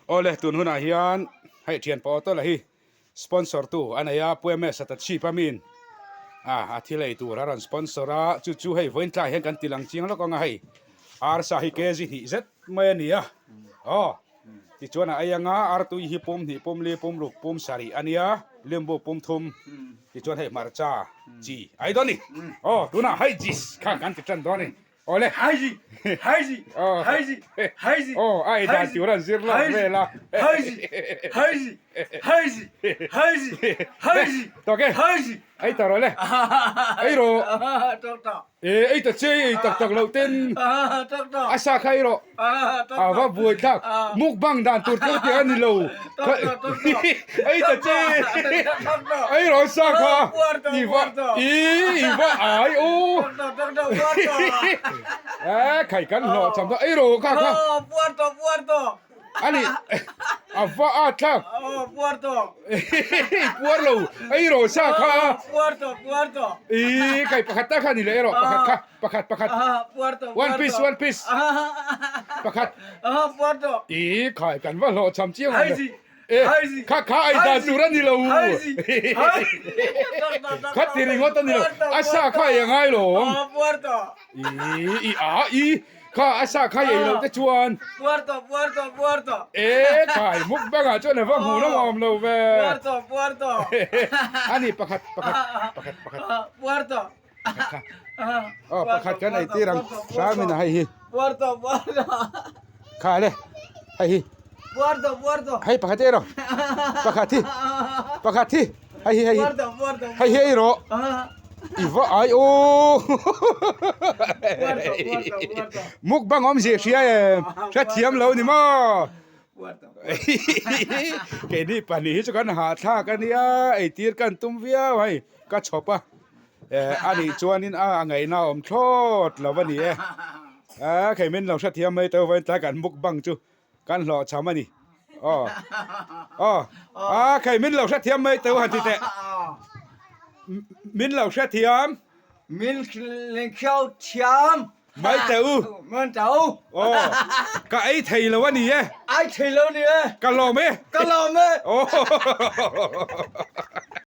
Awle tun hunah hian hei thian pawh tawlh a hi sponsor tu a nei a Pu MS a ta chhip a min a a thil ei tur a rawn sponsor a chu chu hei vawiin tlai hian kan ti lang chiang lawk ang a hei arsa hi kg hnih zet mai a ni a aw tichuan a ei anga artui hi pum hnih pum li pum ruk pum sarih a nia limbu pum thum tichuan hei hmarcha chi a ei dawn a ni aw tunah hei jis kha kan ti tan dawn a ni. Awle. Haiji, haiji, haiji, haiji. Aw, a ei dan tur an zir lawk vel a. Haiji, haiji, haiji, haiji, haiji. Tawk e. Haiji. Ei ta rawh le. Ei rawh. Tawk tawk. E, ei ta che ei tak tak loh ten. Tawk tawk. A sa kha ei rawh. A va buai thlak. Mukbang dan tur thil tih a ni lo. Tawk tawk tawk tawk. Ei ta che. Tawk tawk. Ei rawh sa kha. Puar tawh I va puar tawh. i i va ai u. Tawk tawk tawk tawk puar tawh. Eh khai kan hlawh cham tawh ei rawh kha kha. Aw puar tawh puar tawh. Ani a va a thlak. Aw puar tawh. Puar lo ei rawh sa kha. Puar tawh puar tawh. I kai pakhat tak kha ni leh rawh pakhat kha. Pakhat pakhat. One piece one piece. Pakhat. I khai kan va hlawh cham chiang ang le. E kha kha ai dan tur a ni lo. Kha ti ringawt a ni lo. A sa kha ei a ngai lo. I i a i kha a sa kha ei lo te chuan. E khai mukbang ah chuan a va hmuh nawm awm lo ve. Ani pakhat pakhat pakhat pakhat. Aw pakhat kan ei tir ang hram in a hei hi kha le hei hi hei pakhat ei rawh pakhat hi pakhat hi hei hi hei hi hei hi ei rawh i va ai u mukbang awmzia hria em hrethiam lo ni maw keini pahnih hi chu kan hahthlak a nia eitir kan tum viau hei ka chhawp a. Eh a nih chuanin a ngaihna a awm thlawt lo a ni e. Eh khei min lo hrethiam mai teuh vawiin tlai kan mukbang chu kan hlawhchham a ni. Aw aw a khei min lo hrethiam mai teuh han ti teh. Min lo hrethiam. Min khiau thiam. Mai teh u. Mai teh u. Aw ka ei thei lo a ni e. Ei thei lo a ni e. Ka lawm e. Ka lawm e. Aw.